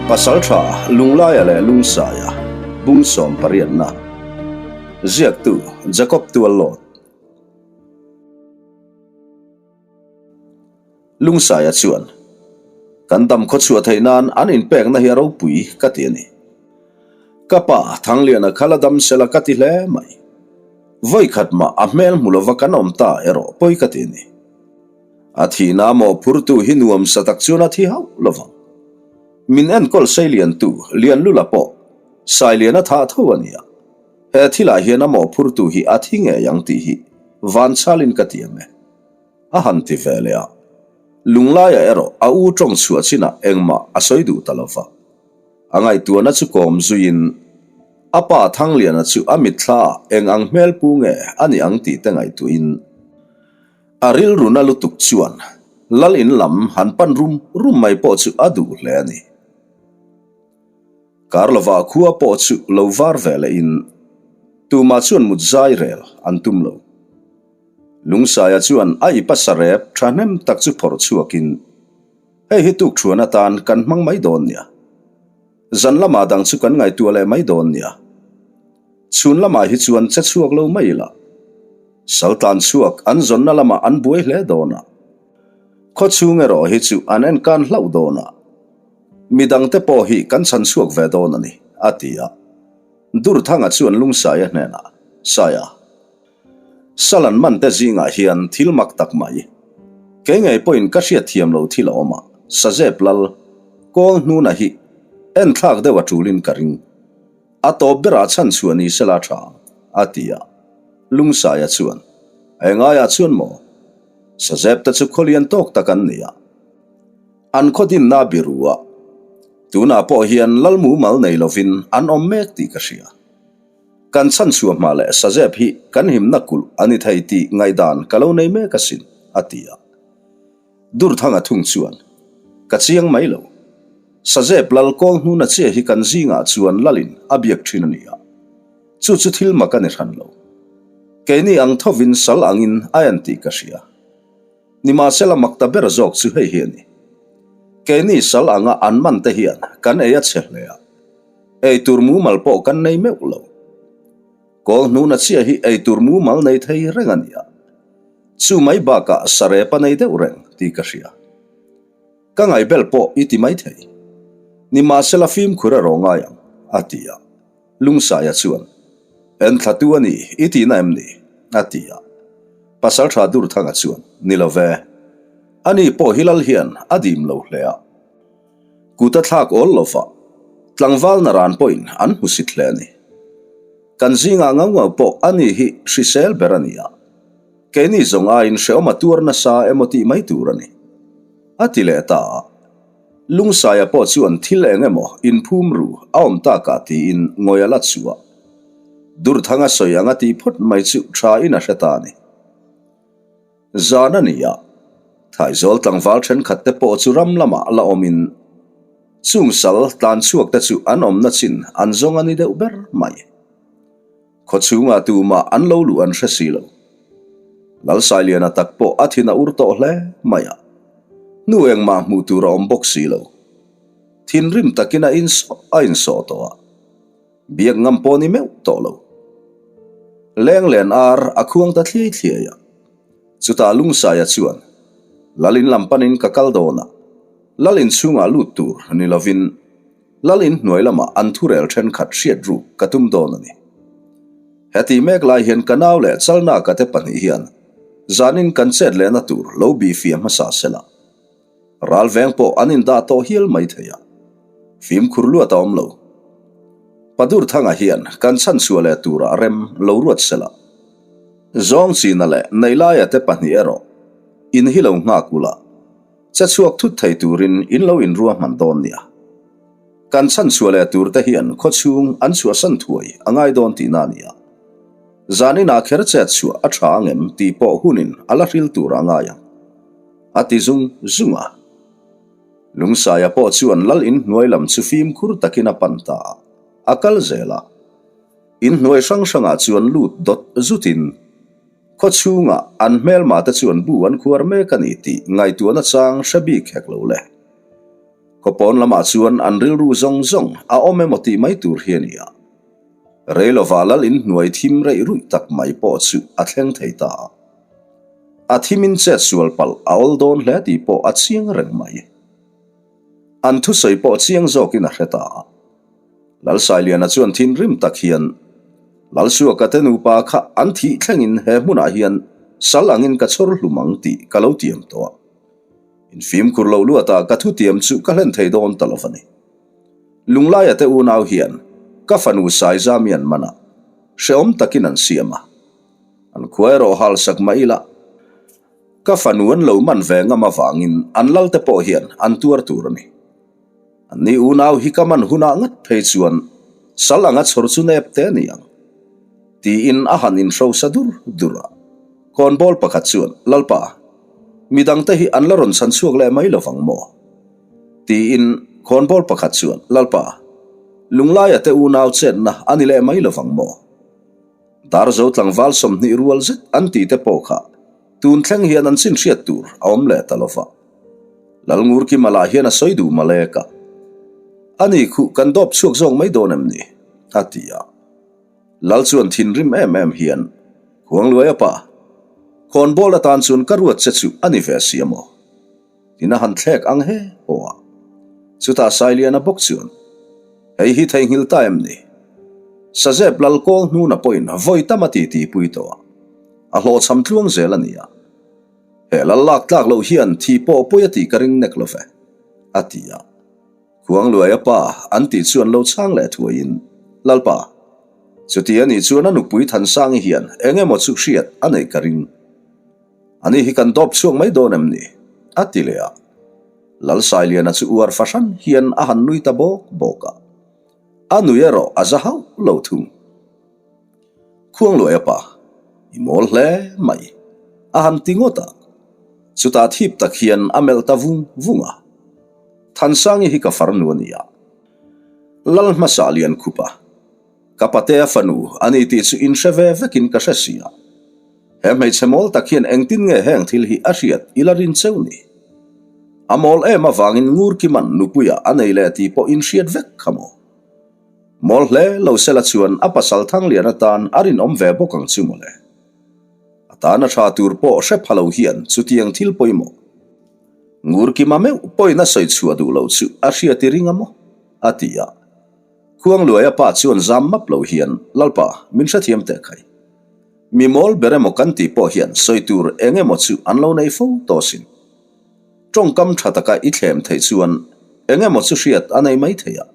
Pasaltha Lunglaia leh Lungsaia bung sawm pariatna ziaktu Jacob Tuallawt. Lungsaia chuan, Kan dam khawchhuah theih nan an inpekna hi a ropui ka ti a ni. Ka pa Thangliana kha la dam sela ka ti hle mai. Vawikhat mah a hmel hmu lova kan awm ta erawh pawi ka ti a ni. A thihna mawhphurtu hi nuam sa tak chuan a thi hauh lo vang. Min enkawl sei liantu Lianlula pawh Sailiana thah tho a nia. He thilah hian a mawhphurtu hi a thi ngei ang tih hi Vanchalin ka tiam e. A han ti ve leh a. Lunglaia erawh a u tawng chhuah chinah engmah a sawi duh ta lo va. A ngaihtuahna chu kawm zuiin a pa Thangliana chu a mitthla ah eng ang hmel pu nge a ni ang tih te ngaihtuahin A rilru na lutuk chuan Lal in lam han pan rum rum mai pawh chu a duh hle a ni. Kar lova khua pawh chu lo var ve leh in tumah chuan mut zai rel an tum lo. Lungsaia chuan a ipa sarep thahnem tak chu phawrh chhuak in hei hi tuk thuan atan kan hmang mai dawn nia. Zan lamah dang chu kan ngaihtuah leh mai dawn nia. Chhun lamah hi chuan che chhuak lo mai ila. Saltan chhuak an zawnna lamah an buai hle dawn a. Khaw chhung erawh hi chu an enkan hlauh dawn a. Midangte pawh hi kan chhan chhuak ve dawn a ni, a ti a. Durthanga chuan Lungsaia hnenah, Saia, Sal an man te zingah hian thil mak tak mai, kei ngei pawhin ka hriatthiam lo thil a awm a, Sazep Lal, Kawl hnuna hi enthlak deuh a tulin ka ring. A tawp berah chhan chhuah ni sela tha ang, a ti a. Lungsaia chuan, Engaiah chuan maw? Sazep te chu khawlian tawk tak an ni a. An khaw dinna a biru a. Tunah pawh hian lal mumal nei lovin an awm mek tih ka hria. Kan chhan chhuah hma leh Sazep hi kan himna kulh a ni thei tih ngaihdan ka lo nei mek asin, a ti a. Durthanga thung chuan, Ka chiang mai lo. Sazep lal kawl hnuna che hi kan zingah chuan lalin a biak thin a ni a. Chu chu thil mak a ni hran lo. Keini ang thovin sal angin a en tih ka hria. Nimahsela mak ta ber zawk chu hei hi a ni. Keini sal anga an man te hian kan ei a che hle a. Ei tur mumal pawh kan nei meuh lo. Kawl hnuna chiah hi ei tur mumal nei thei reng a ni a. Chu mai bakah sarep a nei deuh reng tih ka hria. Ka ngaihbel pawh i ti mai thei. Nimahsela fimkhur a rawh ngai ang, a ti a. Lungsaia chuan, En thlatu a ni, i tihna em ni? a ti a. Pasaltha Durthanga chuan, Ni lo ve. Ani pawh hi lal hian a dim lo hle a. Kut a thlak awl lo va, tlangval naran pawhin an hmusit hle a ni. Kan zingah ngau ngau pawh ani hi hrisel ber a ni a. Keini zawng aiin hrehawm a tuar nasa emaw tih mai tur a ni. A ti leh ta a. Lungsaia pawh chuan thil eng emaw inphum ru a awm takah tiin ngawi a la chhuah. Durthanga sawi anga tih phawt mai chu tha in a hre ta a ni. Zan a ni a, Thaizawl tlangval thenkhat te pawh chu ram lamah la awmin chung sal tlan chhuak te chu an awmna chin an zawng a ni deuh ber mai. Khaw chhungah tumah an lo luh an hre si lo. Lalsailiana tak pawh a thin a ur tawh hle mai a, hnu engmah hmuh tur a awm bawk si lo. Thinrim takin a insawh a insawh tawh a, biak ngam pawh ni meuh tawh lo. Lenglen ar a khuang ta thliai thliai a, chutah Lungsaia chuan, Lalin lam panin ka kal dawn a, Lalin chhungah lut tur ni lovin, Lal in hnuai lamah an thurel thenkhat hriat ruk ka tum dawn a ni. Heti mek lai hian ka nau leh Chalnaka te pahnih hian zanin kan chet lehna tur lo bihfiah hmasa sela. Ral veng pawh an indah tawh hial mai thei a, fimkhur luat a awm lo. Padurthanga hian kan chhanchhuah leh turah rem lo ruat sela. Zawngchina leh Neilaia te pahnih erawh in hi lo nghak ula. Che chhuak thut thei turin in lo inruahman dawn nia. Kan chhan chhuah leh tur te hian khaw chhung an chhuahsan thuai a ngai dawn tihna a nia. Zaninah kher chet chhuah a tha angem tih pawh hunin a la hril tur a ngai ang. A ti zung zung a. Lungsaia pawh chuan lal in hnuai lam chu fimkhur takin a pan ta a, a kal zel a. In hnuai hrang hrangah chuan lut dawt zutin Khaw chhungah an hmelma te chuan bu an khuar mek a ni tih ngaihtuahna chang hre bik hek lo le. Kawpawn lamah chuan an rilru zawng zawng a awm emaw tih mai tur hi a ni a. Reilova lal in hnuai thim reih ruih tak mai pawh chu a thleng thei ta a. A thimin chet sual palh a awl dawn hle tih pawh a chiang reng mai. An thusawi pawh chiang zawkin a hre ta a. Lalsailiana chuan thinrim tak hian, Lalsuaka te nupa kha an thih thlengin he hmunah hian sal angin ka chhawr hlum ang tih ka lo tiam tawh a. In fimkhur loh luatah ka thutiam chu ka hlen thei dawn ta lo va ni. Lunglaia te unau hian ka fanu Saizami an man a, hrehawm takin an siam a. An khua erawh halsak mah ila, ka fanu an lo man ve ngam avangin an lalte pawh hian an tuar tur a ni. Anni unau hi ka man hunah ngat phei chuan sal anga chhawr chu nep te a ni ang, tiin a han inhrosa dur dur a. Khawnbawl pakhat chuan, Lalpa, midangte hi an la rawn chhan chhuak leh mai lovang maw? Tiin khawnbawl pakhat chuan, Lalpa, Lunglaia te unau chetna a ni leh mai lovang maw? Darzo tlangval 20 rual zet an ti te pawh kha tun thleng hian an chin hriat tur a awm leh ta lova. Lalngurkima lah hian a sawi duh malek a. Ani khuh kan dawp chhuak zawk mai dawn em ni? a ti a. Lal chuan thinrim em em hian, Khuangluaia pa, khawnbawl atan chuan ka ruat che chu a ni ve si a maw? Tin a han thlek ang he haw a. Chutah Sailiana bawk chuan, Hei hi theihnghilh ta em ni? Sazep lal kawl hnuna pawhin vawi tam a titi pui tawh a, a hlawhchham tluang zel a ni a. He lal lak tlak loh hian thi pawh pawi a tih ka ring nek lo ve, a ti a. Khuangluaia pa an tih chuan lo chhang leh thuaiin, Lalpa, chuti a nih chuan a nupui Thansangi hian eng emaw chu hriat a neih ka ring. Ani hi kan dawp chhuak mai dawn em ni? a ti leh a. Lalsailiana chu uar fahran hian a han nui ta bawk bawk a. A nui erawh a za hauh lo thung. Khuangluaia pa, i mawl hle mai, a han ti ngawt a. Chutah thip tak hian a melh ta vung vung a. Thansangi hi ka farnu a ni a. Lal hmasa Liankhupa. Ka patea fanu a ni tih chu inhre ve vekin ka hre si a. He hmeichhe mawl tak hian engtin nge heng thil hi a hriat i la rin cheu ni? A mawl em avangin Ngurkiman nupuia a nei leh tih pawh inhriat vek kha maw? Mawl hle lo sela chuan a pasal Thanglian atan a rinawm ve bawk ang chu mawle. A tana tha tur pawh hre pha lo hian chutiang thil pawimawh Ngurkima meuh pawhin a sawi chhuah duh loh chu a hriat i ring a maw? a ti a. Khuangluaia pa chuan zam map lo hian, Lalpa, min hrethiam teh khai. Mi mawl ber emaw kan tih pawh hian sawi tur eng emaw chu an lo nei fo tawh sin. Tawngkam tha taka i thlem theih chuan eng emaw chu hriat a nei mai thei a,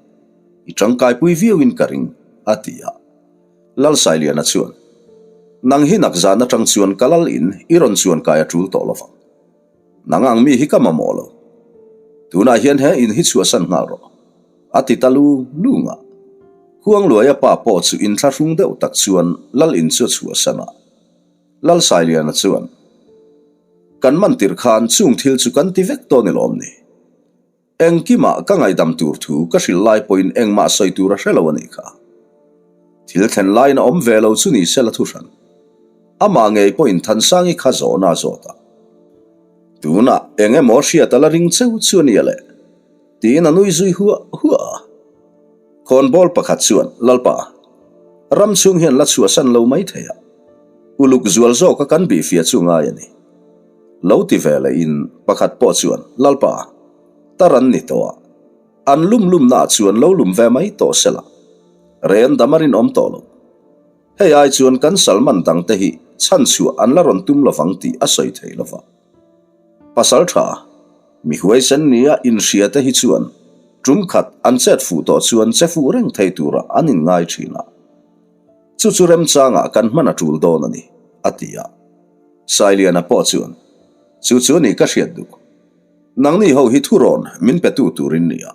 i tangkaipui viauin ka ring, a ti a. Lalsailiana chuan, Nang hi nakzan atang chuan ka lal in i rawn chuan kai a tul tawh lovang. Nang ang mi hi ka mamawh lo. Tunah hian he in hi chhuahsan nghal rawh. A ti ta lung lung a. Khuangluaia pa pawh chu inthlahrung deuh tak chuan Lal in chu a chhuahsan a. Lal Sailiana chuan, Kan man tirh khan chung thil chu kan ti vek tawh ni lawm ni? Engkimah ka ngaihdam tur thu ka hrilh lai pawhin engmah sawi tur a hre lo a nih kha. Thil thlen laiin a awm ve lo chu ni sela thuhran. Amah ngei pawhin Thansangi kha zawhna a zawt a. Tunah eng emaw hriat a la ring cheu chu a nia le, tiin a nui zui huah huah a. Khawnbawl pakhat chuan, Lalpa, ram chhung hian la chhuahsan lo mai thei a, uluk zual zawka kan bihfiah chu ngai a ni. Lo ti ve leh in pakhat pawh chuan, Lalpa, tar an ni tawh a, an lum lumnaah chuan lo lum ve mai tawh sela, ren dam a rinawm tawh lo. Hei ai chuan kan Salman dangte hi chhanchhuah an la rawn tum lovang tih a sawi thei lova. Pasal tha, mi huaisen nia inhria te hi chuan tum khat an chet fuh tawh chuan che fuh reng thei turah an inngai thin a. Chu chu remchangah kan hman a tul dawn a ni, a ti a. Sailiana pawh chuan, Chu chu a ni ka hriat duh. Nangni ho hi thurawn min petu turin nia,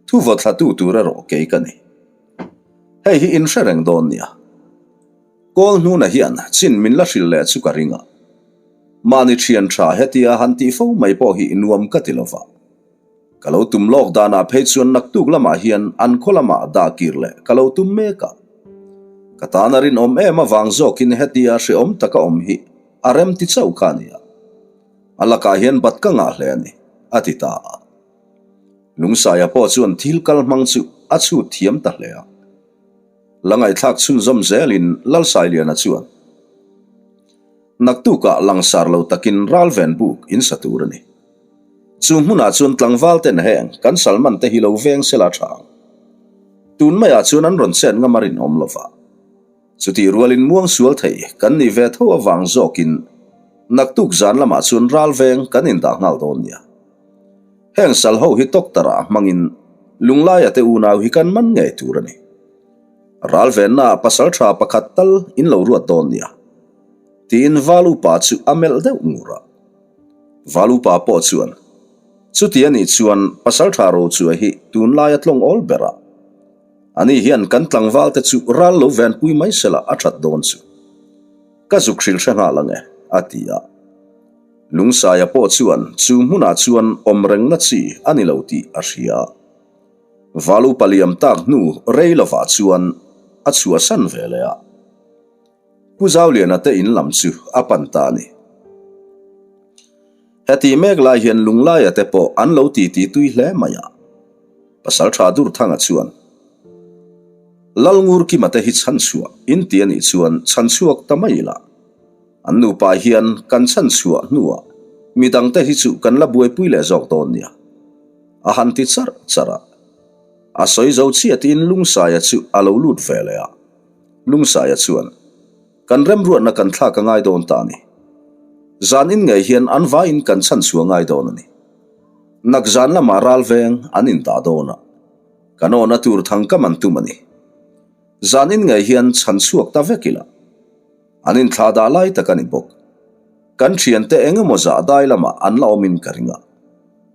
thu vawthlatu tur erawh kei ka ni. Hei hi in hre reng dawn nia. Kawl hnuna hian chin min la hrilh leh chu ka ring a. Mahni thian tha hetia han tih fo mai pawh hi nuam ka ti lova. Ka lo tum lawk danah phei chuan naktuk lamah hian an khaw lamah dah kir leh ka lo tum mek a. Ka tan a rinawm em avang zawkin hetia hrehawm taka awm hi a rem ti chauh kha a nia. A lakah hian bat ka ngah hle a ni, a ti ta a. Lungsaia pawh chuan thil kal hmang chu a chhut thiam ta hle a. La ngaihthlak chhunzawm zelin Lalsailiana chuan, Naktukah langsar lo takin ralven buk in sa tur a ni. Chu hmunah chuan tlangval ten heng kan salman te hi lo veng sela tha ang. Tun maiah chuan an rawn chet ngam a rinawm lo va. Chutih rualin muang sual thei kan nih ve tho avang zawkin naktuk zan lamah chuan ral veng kan indah nghal dawn nia. Heng sal ho hi doctor ah hmangin Lunglaia te unau hi kan man ngei tur a ni. Ral venna ah pasal tha pakhat tal in lo ruat dawn nia. Tiin Val upa chu a melh deuh ngur a. Val upa pawh chuan, Chuti a nih chuan pasal tha Rochua hi tunlaia tlawng awl ber a. Ani hian kan tlangval te chu ral lo venpui mai sela a that dawn chu. Ka zuk hrilh hre nghal ang e, a ti a. Lungsaia pawh chuan chu hmunah chuan awm rengna chi a ni lo tih a hria. Valu paliam tak hnu rei lovah chuan a chhuahsan ve leh a. Pu Zauliana te in lam chu a pan ta a ni. Heti mek lai hian Lunglaia te pawh an lo titi tui hle mai a. Pasal tha Durthanga chuan, Lalngurkima te hi chhanchhuah in ti a nih chuan chhanchhuak ta mai ila. An nupa hian kan chhanchhuah hnuah midangte hi chu kan la buaipui leh zawk dawn nia. A han ti charh charh a. A sawi zo chiah tiin Lungsaia chu a lo lut ve leh a. Lungsaia chuan, Kan remruatna kan thlak a ngai dawn ta a ni. Zan in ngei hian an vaiin kan chhanchhuah ngai dawn a ni. Nak zan lamah ral veng an indah dawn a, kan awhna tur thang ka man tum a ni. Zan in ngei hian chhanchhuak ta vek ila, an inthlah dah lai tak a ni bawk. Kan thiante eng emaw zah dai lamah an la awmin ka ring a,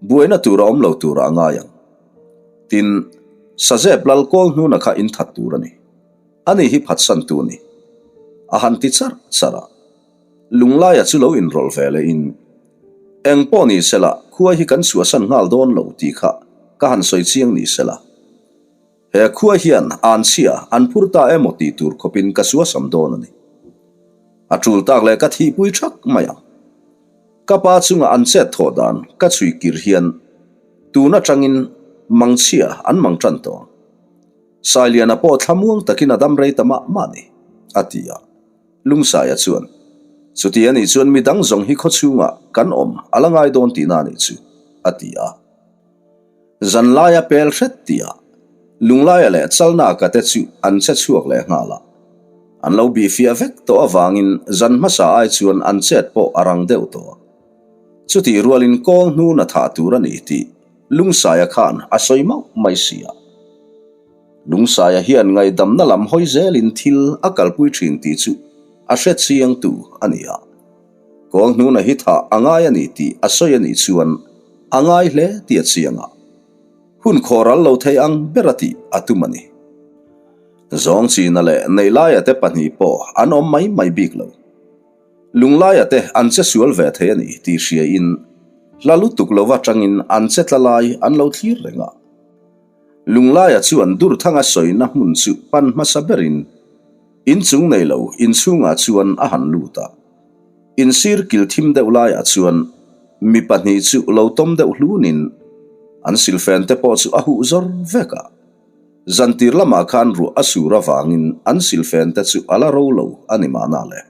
buaina tur a awm lo turah a ngai ang. Tin, Sazep lal kawl hnuna kha inthat tur a ni. Ani hi phatsantu a ni. A han ti charh charh a. Lunglaia chu lo inrawlh ve leh in, Eng pawh ni sela, khua hi kan chhuahsan nghal dawn lo tih kha ka han sawi chiang ni sela. He khua hian an chhia an phur ta emaw tih tur khawpin ka suasam dawn a ni. A tul tak leh ka thihpui thak mai ang. Ka pa chunga an chet thawh dan ka chhui kir hian tun atangin mangchhia an mang tan tawh ang. Sailiana pawh thlamuang takin a dam rei ta mah mah ni, a ti a. Lungsaia chuan, Chuti a nih chuan midang zawng hi khawchhungah kan awm a la ngai dawn tihna a nih chu, a ti a. Zanlaia pel hret tia Lunglaia leh Chalnaka te chu an che chhuak leh nghal a. An lo bihfiah vek tawh avangin zan hmasa ai chuan an chet pawh a rang deuh tawh a. Chutih rualin kawl hnuna thah tur a ni tih Lungsaia khan a sawi mauh mai si a. Lungsaia hian ngaihdamna lam hawi zelin thil a kalpui thin tih chu a hre chiangtu a ni a. Kawl hnuna hi thah a ngai a ni tih a sawi a nih chuan a ngai hle tih a chiang a. Hun khawral lo thei ang ber a tih a tum a ni. Zawng china leh Neihlaia te pahnih pawh an awm mai mai bik lo. Lunglaia te an che sual ve thei a ni tih hria in hla lutuk lo atangin an che tla lai an lo thlir reng a. Lunglaia chuan Durthanga sawina hmun chu pan hmasa berin inchung nei lo inchhungah chuan a han lut a. Insir kil thim deuh laiah chuan mi pahnih chu lo tawm deuh hlunin an silfen te pawh chu a huh zawr vek a. Zantir lamah khan ruah a sur avangin an silfen te chu a la ro lo a ni mahna le.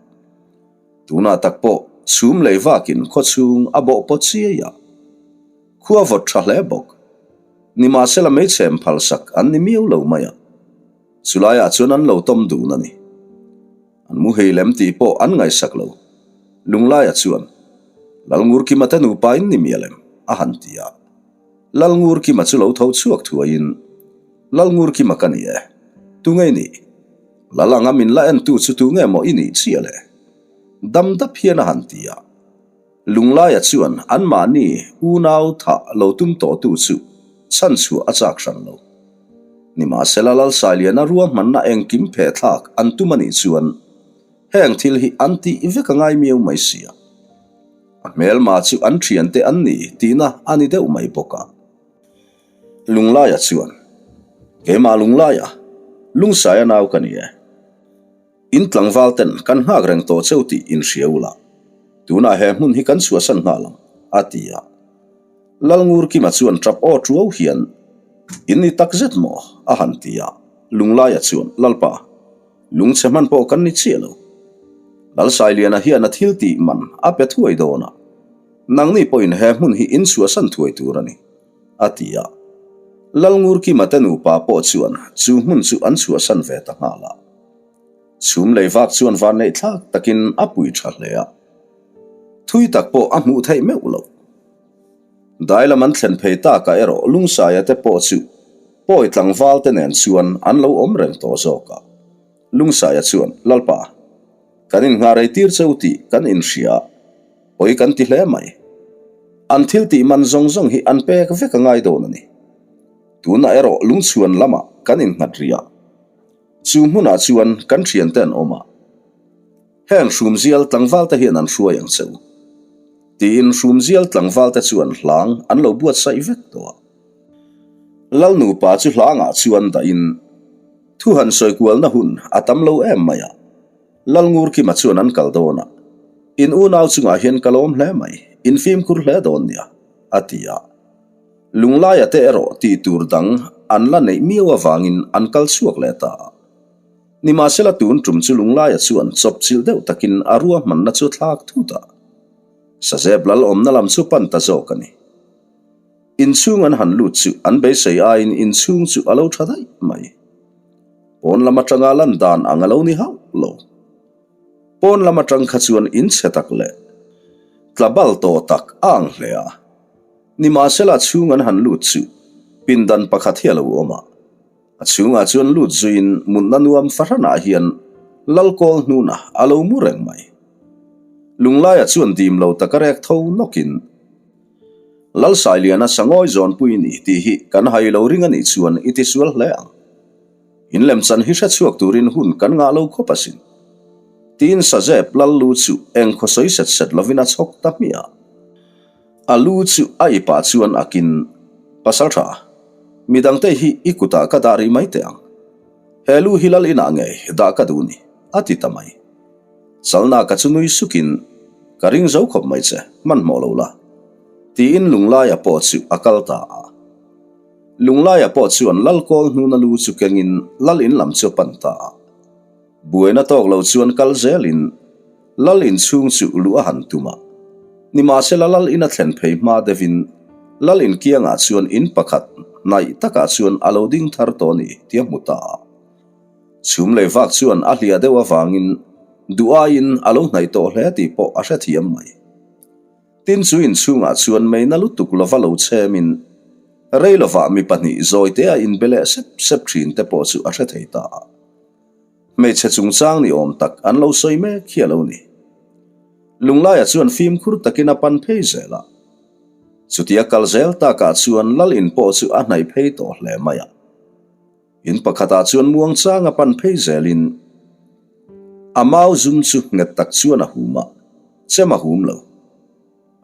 Tunah tak pawh chhum lei vakin khawchhung a bawh pawt chiai a, khua vawt tha hle bawk. Nimahsela meichhem phalsak an ni miau lo mai a, chulaiah chuan an lo tawm dun a ni. An mu hei lem tih pawh an ngaihsak lo. Lunglaia chuan, Lalngurkima te nupa in ni mial em? a han ti a. Lalngurkima chu lo tho chhuak thuaiin, Lalngurkima ka ni e. Tunge i nih? Lal anga min la entu chu tunge maw i nih chiah le? Dam dap hian a han ti a. Lunglaia chuan anmahni unau thah lo tum tawhtu chu chhanchhuah a chak hran lo. Nimahsela Lalsailiana ruahmanna engkim phehthlak an tum a nih chuan heng thil hi an tih vek a ngai miau mai sia. A hmelma chu an thiante an ni tihna a ni deuh mai bawk a. Lunglaia chuan, Keimah Lunglaia, Lungsaia nau ka ni e. In tlangval ten kan nghak reng tawh cheu tih in hria ula, tunah he hmun hi kan chhuahsan nghal ang, a ti a. Lalngurkima chuan ṭap aw ṭuau hian, In ni tak zet maw? a han ti a. Lunglaia chuan, Lalpa, lungchhe hman pawh kan ni chiah lo. Lalsailiana hian a thil tih man a pe thuai dawn a, nangni pawhin he hmun hi in chhuahsan thuai tur a ni, a ti a. Lalngurkima te nupa pawh chuan chu hmun chu an chhuahsan ve ta nghal a. Chhum lei vak chuan vanneih thlak takin a pui tha hle a, thui tak pawh a hmuh theih meuh loh. Dai lam an thlen phei takah erawh Lungsaia te pawh chu pawi tlangval te nen chuan an lo awm reng tawh zawk a. Lungsaia chuan, Lalpa, kan innghah rei tir cheu tih kan inhria a, pawi kan ti hle mai. An thil tih man zawng zawng hi an pek vek a ngai dawn a ni. Tunah erawh lungchhuan lamah kan innghat rih a. Chu hmunah chuan kan thiante an awm a, heng hrumzial tlangvalte hian an hruai ang che u, tiin hrumzial tlangvalte chuan hlang an lo buatsaih vek tawh a. Lal nupa chu hlangah chuan dahin thu han sawi kualna hun a tam lo em mai a, Lal Ngurkima chuan an kal dawn a, In unau chungah hian ka lawm hle mai, in fimkhur hle dawn nia, a ti a. Lunglaia te erawh tih tur dang an la neih miau avangin an kal chhuak leh ta a. Nimahsela tun tum chu Lunglaia chuan chawpchilh deuh takin a ruahmanna chu thlak thut a. Sazep lal awmna lam chu pan ta zawk a ni. Inchhung an han lut chu an beisei aiin inchhung chu a lo tha daih mai. Pawn lam atanga lan dan ang a lo ni hauh lo. Pawn lam atang kha chuan inchhe tak leh tla bal tawh tak a ang hle a. Nimahsela chhung an han lut chu pindan pakhat hi a lo awm a, a chhungah chuan lut zuiin mutna nuam fahranah hian Lalkawl hnuna a lo mu reng mai. Lunglaia chuan dim lo taka rek tho nawkin, Lalsailiana sangawi zawnpui ni tih hi kan hai lo ring a nih chuan i tisual hle ang. In lemchan hi hrechhuak turin hun kan ngah lo khawp asin. Tiin Sazep lal lu chu eng khaw sawi set set lovin a chhawk ta hmiah. A lu chu a i pah chuan a kin, Pasal tha, midangte hi i kutah ka dah rih mai teh ang. He lu hi lal inah ngei dah ka duh ni, a ti ta mai. Chalna ka chu nui sukin, Ka ring zo khawp mai che, hmanhmawh lo la, tiin Lunglaia pawh chu a kal ta a. Lunglaia pawh chuan lal kawl hnuna lu chu kengin lal in lam chu a pan ta a. Buaina tawk lo chuan kal zelin Lal inchhung chu luh a han tum a. Nimahsela Lal in a thlen phei hma deuhin Lal in kiangah chuan in pakhat hnaih takah chuan a lo ding thar tawh a ni tih a hmu ta a. Chhum lei vak chuan a hliah deuh avangin duh aiin a lo hnaih tawh hle tih pawh a hrethiam mai. Tin chu inchhungah chuan meina lutuk lova lo chhemin rei lovah mi pahnih zawite a inbe leh sep sep thin te pawh chu a hre thei ta a. Hmeichhe chungchang ni awm tak an lo sawi mek hi a lo ni. Lunglaia chuan fimkhur takin a pan phei zel a. Chutia kal zel takah chuan lal in pawh chu a hnaih phei tawh hle mai a. In pakhatah chuan muangchang a pan phei zelin a mau zum chu nghet tak chuan a hum a, chem a hum lo.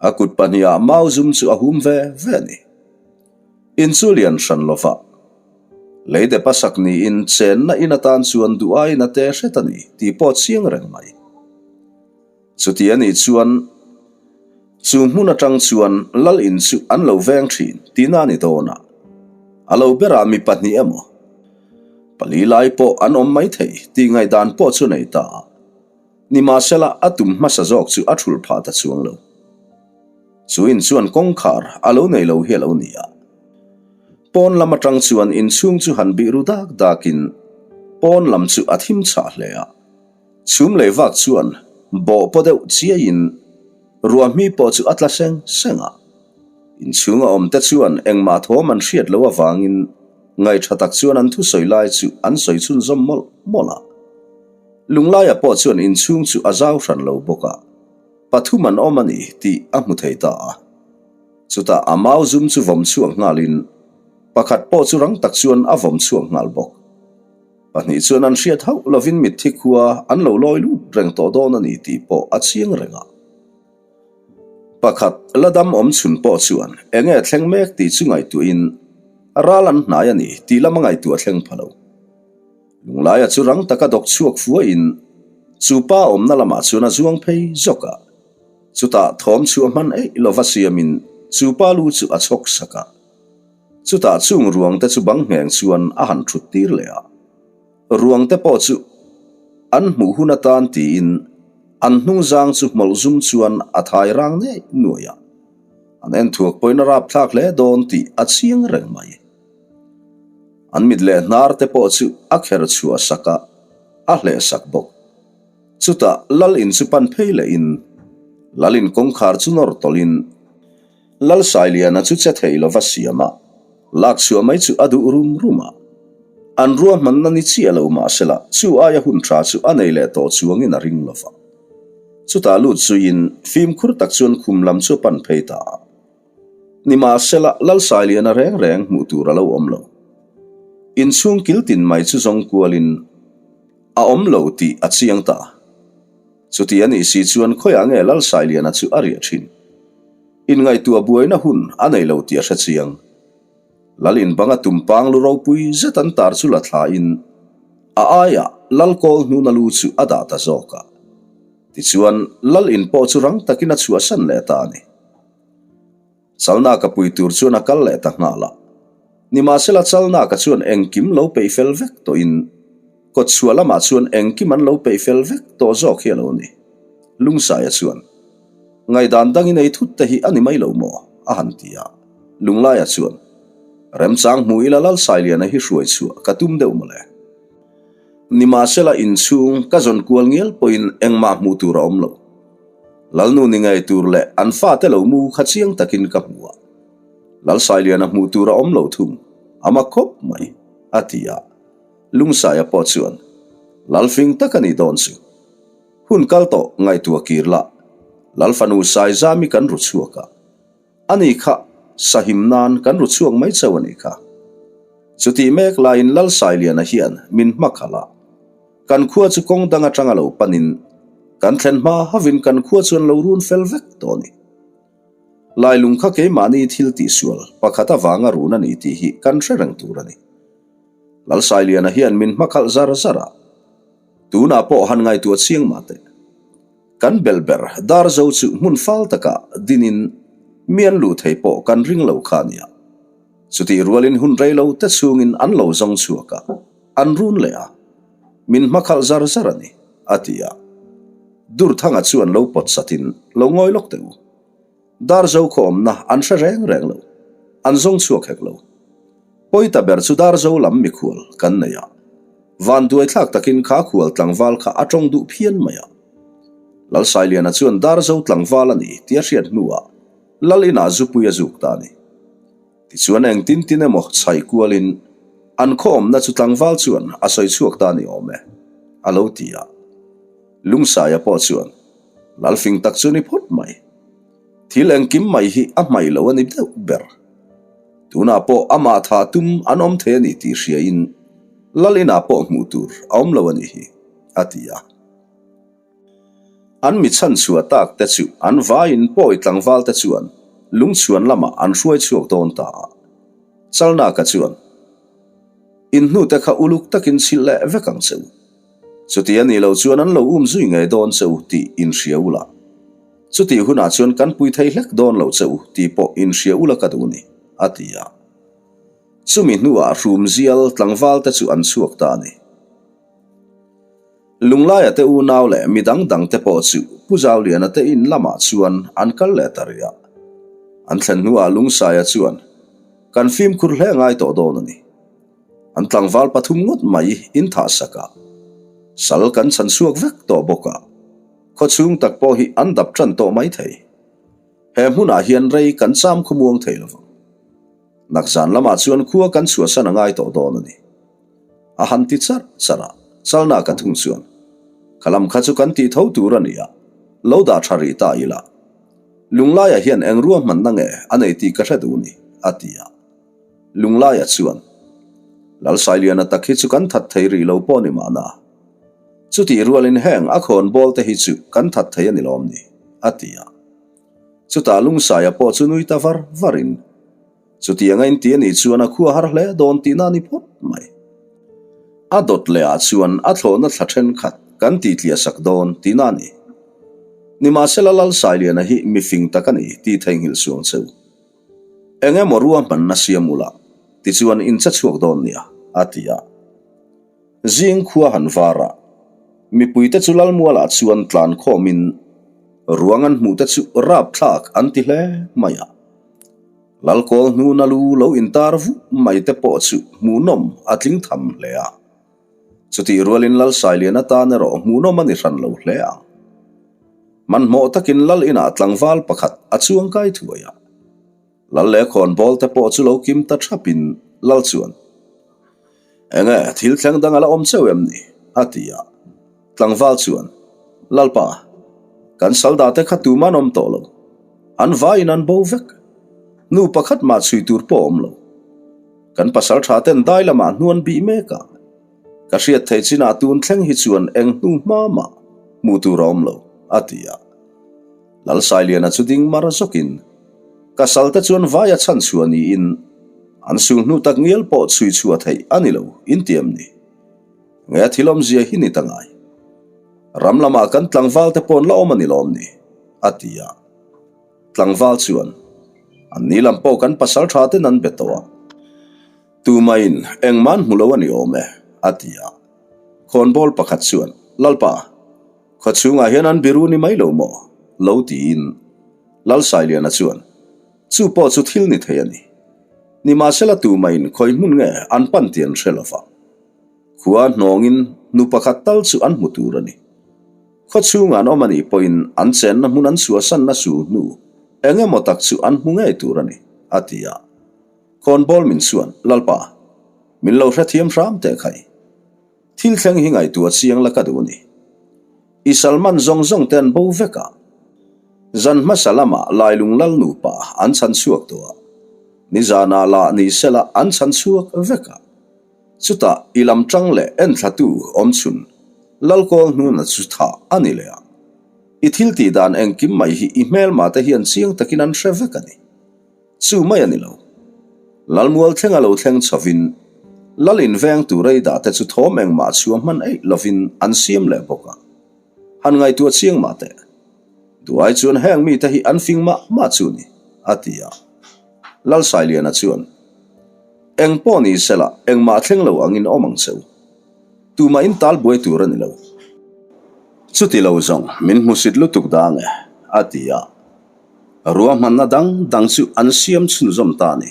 A kut pahniha mau zum chu a hum ve ve a ni. In chu lian hran lova lei dep a sak niin chenna in atan chuan duh aiin a te hret a ni tih pawh chiang reng mai. Chuti a nih chuan chu hmun atang chuan lal in chu an lo veng thin tihna a ni dawn a, a lo berah mi pahnih emaw pali lai pawh an awm maithei tih ngaihdan pawh chu nei ta a. Nimahsela, a tum hmasa zawk chu a thulh phah ta chuang lo. Chu in chuan kawngkhar a lo nei lo hi a lo ni a. Pawn lam atang chuan inchhung chu han bih ru dak dakin pawn lam chu a thim chhah hle a. Chhum lei vak chuan bawh paw deuh chiaiin ruahmi pawh chu a tla seng seng a. Inchhung a awmte chuan engmah thawm an hriat loh avangin ngaihṭha tak chuan an thusawi lai chu an sawi chhunzawm mawlh mawlh a. Lunglaia pawh chuan inchhung chu a zau hran lo bawk a, pathum an awm a ni tih a hmu thei ta a. Chutah a mau zum chu vawm chhuak nghalin pakhat pawh chu rang tak chuan a vawm chhuak nghal bawk. Pahnih chuan an hriat hauh lovin mitthi khua an lo lawi lut reng tawh dawn a ni tih pawh a chiang reng a. Pakhat la dam awm chhun pawh chuan enge thleng mek tih chu ngaihtuahin ral an hnai a ni tih lama ngaihtuah thleng pha lo. Lunglaia chu rang taka dawk chhuak fuahin chu pa awmna lamah chuan a zuang phei zawk a. Chutah thawm chhuah hman eih lova siamin. chu pa lu chu a chhawk sak a. Chutah chung ruang te chu bang ngheng chuan a han thut tir leh a. Ruang te pawh chu an hmuh hun atan tiin an hnung zang chu hmawlh zum chuan a thai rang nei nuai a. An en thuak pawhin a rapthlak hle dawn tih a chiang reng mai. An mit leh hnar te pawh chu a kher chhuah sak a, a hleh sak bawk. Chutah Lal in chu pan phei leh in, Lal in kawngkhar chu nawr tawlh in, Lal Sailiana chu che thei lova siam a, lak chhuah mai chu a duh rum rum a. An ruahmanna ni chiah lo mahsela chu aia hun tha chu a nei leh tawh chuangin a ring lova. Chutah lut zuiin fimkhur tak chuan khum lam chu a pan phei ta a. Nimahsela Lal Sailiana reng reng hmuh tur a lo awm lo. Inchhung kil tin mai chu zawng kualin a awm lo tih a chiang ta. Chuti a nih si chuan khawiah nge Lal Sailiana chu a riah thin? Inngaihtuah buaina hun a nei lo tih a hre chiang. Lal inbanga tumpang lu ropui zet an tar chu la thlain a aiah Lal kawl hnuna lu chu a dah ta zawk a. Tichuan Lal in pawh chu rang takin a chhuahsan leh ta a ni. Chalnaka pui tur chuan a kal leh ta nghal a. Nimahsela Chalnaka chuan engkim lo peih fel vek tawhin kawtchhuah lamah chuan engkim an lo peih fel vek tawh zawk hi a lo ni. Lungsaia chuan, Ngaihdan dangin ei thut te hi a ni mai lo maw? a han ti a. Lunglaia chuan, Remchang hmu ila Lalsailiana hi hruai chhuah ka tum deuh mawle. Nimahsela inchhung ka zawn kual ngial pawhin engmah hmuh tur a awm lo. Lalnu ni ngei tur leh an fate lo mu kha chiang takin ka hmu a. Lalsailiana hmuh tur a awm lo thung, a ma khawp mai, a ti a. Lungsaia pawh chuan, Lalfing tak a nih dawn chu. Hun kal tawh ngaihtuah kir lah, Lalfanu Saizami kan ru chhuak a. Ani kha sahim nan kan ru chhuak mai chauh a nih kha. Chutih mek laiin Lalsailiana hian min hma khalh a. Kan khua chu kawng dang atanga lo panin kan thlen hma hovin kan khua chu an lo run fel vek tawh a ni. Lailung kha keimahni thil tihsual pakhat avanga run a ni tih hi kan hre reng tur a ni. Lalsailiana hian min hma khalh zar zar a, tunah pawh han ngaihtuah chiang mah teh. Kan bel ber Darzo chu hmun fal takah dinin mi an luh thei pawh kan ring lo kha a nia. Chutih rualin hun rei lo te chhungin an lo zawng chhuak a, an run leh a. Min hmakhalh zar zar a ni, a ti a. Durthanga chuan lo pawt satin lo ngawi lawk teh u. Darzo khaw awmna an hre reng reng lo, an zawng chhuak hek lo. Pawita ber chu Darzo lam mikhual kan nei a. Vanduai thlak takin kha khual tlangval kha a tawng duh phian mai a. Lalsailiana chuan Darzo tlangval a ni tih a hriat hnuah Lal inah zupui a zuk ta a ni. Tichuan engtin tin emaw chhaih kualin an khaw awmna chu tlangval chuan a sawi chhuak ta a ni awm e, a lo ti a. Lungsaia pawh chuan Lalfing tak chu ni phawt mai. Thil engkim mai hi a hmaih lo a ni deuh ber. Tunah pawh amah tha tum an awm thei a ni tih hriain Lal inah pawh hmuh tur a awm lo a nih hi, a ti a. An mi chhan chhuah tak te chu an vaiin pawi tlangval te chuan lungchhuan lamah an hruai chhuak dawn ta a. Chalnaka chuan, In hnute kha uluk takin chhilh leh vek ang che u. Chuti a nih loh chuan an lo um zui ngei dawn che u tih inhria ula. Chutih hunah chuan kan pui thei hlek dawn lo che u tih pawh inhria ula ka duh ni, a ti a. Chumi hnuah hrumzial tlangval te chu an chhuak ta a ni. Lunglaia te unau leh mi dang dang te pawh chu Pu Zauliana te in lamah chuan an kal leh ta rih a. An thlen hnuah Lungsaia chuan, Kan fimkhur hle ngai tawh dawn a ni. An tlangval pathum ngawt mai in thah sak a. Sal kan chhan chhuak vek tawh bawk a. Khaw chhung tak pawh hi an dap tan tawh mai thei. He hmunah hian rei kan cham khawmuang thei lovang. Nakzan lamah chuan khua kan chhuahsan a ngai tawh dawn a ni. A han ti charh charh a, Chalna ka thung chuan, Kha lam kha chu kan tih tho tur a ni a, lo dah tha rih ta ila. Lunglaia hian eng ruahmanna nge a nei tih ka hre duh ni, a ti a. Lunglaia chuan, Lalsailiana tak hi chu kan that thei rih lo pawh ni mahna. Chutih rualin heng a khawn bawl te hi chu kan that thei a ni lawm ni, a ti a. Chutah Lungsaia pawh chu nui ta var varin, Chutiang a inti a nih chuan a khua har hle dawn tihna a ni phawt mai. A dawt leh ah chuan a thlawhna thla thenkhat kan tih tliah sak dawn tihna a ni. Nimahsela Lalsailiana hi mifing tak a ni tih theihnghilh suang cheu. Eng emaw ruahmanna siam ula, tichuan in che chhuak dawn nia, a ti a. Zing khua han var a, mipuite chu Lalmualah chuan tlan khawmin ruang an hmuhte chu rapthlak an ti hle mai a. Lalkawl hnuna lu lo intar vuh mai te pawh chu hmuhnawm a tling tham hle a. Chutih rualin Lal Sailian atan erawh hmuhnawm a ni hran lo hle ang. Hmanhmawh takin Lal inah tlangval pakhat a chuang kai thuai a. Lal leh khawnbawl te pawh chu lo kim ta thapin Lal chuan, Enge thil thleng dang a la awm cheu em ni? a ti a. Tlangval chuan, Lalpa, kan salda te kha tuman awm tawh lo. An vaiin an bo vek. Nu pakhat mah chhui tur pawh a awm lo. Kan pasal tha ten dai lamah hnuan bih mek a. Ka hriat theih chinah tun thleng hi chuan eng hnu hma mah hmuh tur a awm lo, a ti a. Lalsailiana chu ding mar zawkin, Ka salte chuan vaia chhan chhuah niin an sul hnu tak ngial pawh chhui chhuah theih a ni lo, in ti em ni? Nge a thil awmzia hi ni ta ngai? Ram lamah kan tlangval te pawn la awm a ni lawm ni? a ti a. Tlangval chuan, An ni lam pawh kan pasal tha ten an be tawh a. Tumahin engmah an hmu lo a ni awm e, a ti a. Khawnbawl pakhat chuan, Lalpa, khaw chhungah hian an biru ni mai lo maw? lo tiin Lalsailiana chuan, Chu pawh chu thil ni thei a ni. Nimahsela tumahin khawi hmun nge an pan tih an hre lo va. Khua hnawngin nu pakhat tal chu an hmu tur a ni. Khaw chhungah an awm a nih pawhin an chenna hmun an chhuahsanna sul hnu eng emaw tak chu an hmu ngei tur a ni, a ti a. Khawnbawl min chuan, Lalpa, min lo hrethiam hram teh khai. Thil thleng hi ngaihtuah chiang la ka duh a ni. I Salman zawng zawng te an bo vek a. Zan hmasa lamah Lailung lal nupa an chhan chhuak tawh a. Nizanah lah ni sela an chhan chhuak vek a. Chutah i lam tang leh enthlatu awm chhun Lalkawl hnuna chu thah a ni leh a. I thil tih dan engkim mai hi i hmelma te hian chiang takin an hre vek a ni. Chu mai a ni lo. Lalmual thleng a lo thleng chhovin Lal inveng tur ei dah te chu thawm engmah chhuah hman eih lovin an siam leh bawk a. Han ngaihtuah chiang mah teh. Duai chuan heng mite hi an fing mah mah chu ni, a ti a. Lalsailiana chuan, Eng pawh ni sela engmah thleng lo angin awm ang cheu. Tumah in tal buai tur a ni lo. Chuti lo zawng min hmusit lutuk dang e, a ti a. Ruahmanna dang dang chu an siam chhunzawm ta a ni.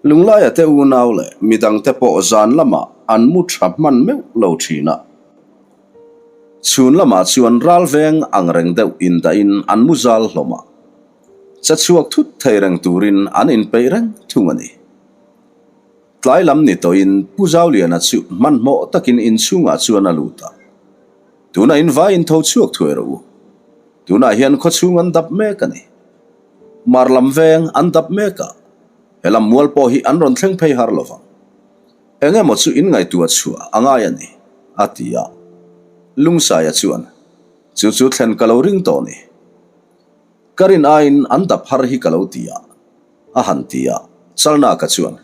Lunglaia te unau leh midangte pawh zan lamah an mu tha hman meuh lo thin a. Chhun lamah chuan ral veng ang reng deuh indahin an mu zal hlawm a. Che chhuak thut thei reng turin an inpeih reng thung a ni. Tlai lam ni tawhin Pu Zauliana chu hmanhmawh takin inchhungah chuan a lut a. Tunah in vai in tho chhuak thuai rawh u. Tunah hian khawchhung an dap mek a ni. Mar lam veng an dap mek a, he lam mual pawh hi an rawn thleng phei har lo vang. Eng emaw chu in ngaihtuah chhuah a ngai a ni, a ti a. Lungsaia chuan, Chu chu thlen ka lo ring tawh ni. Ka rin aiin an dap har hi ka lo ti a, a han ti a. Chalnaka chuan,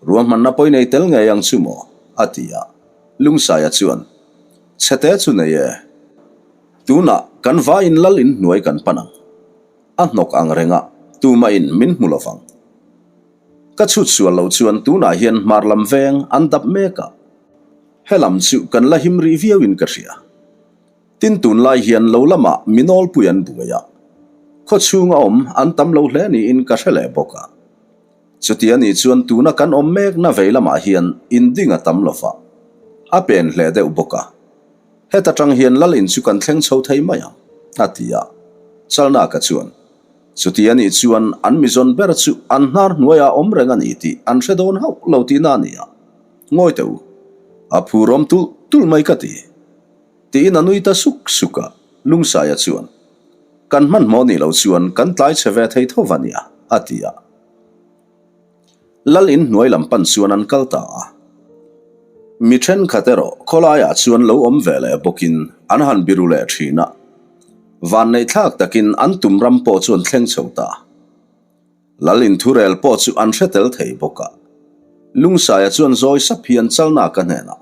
Ruahmanna pawi nei tel ngei ang chu maw? a ti a. Lungsaia chuan, Chhete chu nei e. Tunah kan vaiin lal in hnuai kan pan ang. A hnawk ang reng a, tumahin min hmu lo vang. Ka chhut sual loh chuan tunah hian hmar lam veng an dap mek a. He lam chu kan la him rih viauin ka hria. Tin tunlai hian lo lamah mi nawlpui an buai a. Khaw chhunga awm an tam lo hle niin ka hre leh bawk a. Chuti a nih chuan tuna kan awm mekna vei lamah hian inding a tam lo va, a pen hle deuh bawk a. Heta tang hian lal in chu kan thleng chho thei mai ang, a ti a. Chalnaka chuan, Chuti a nih chuan an mizawn ber chu an hnar hnuaiah awm reng a ni tih an hre dawn hauh lo tihna a ni a. Ngawi teh u, a phur awm tulh tulh mai ka ti. Tiin a nui ta suk suk a, Lungsaia chuan, Kan hmanhmawh nih loh chuan kan tlai chhe ve thei tho va nia, a ti a. Lal in hnuai lam pan chuan an kal ta a. Mi thenkhat erawh khawlaiah chuan lo awm ve leh bawkin an han biru leh thin a. Vanneihthlak takin an tum ram pawh chu an thleng chho ta. Lal in thurel pawh chu an hre tel thei bawk a. Lungsaia chuan zawi sap hian Chalnaka hnenah,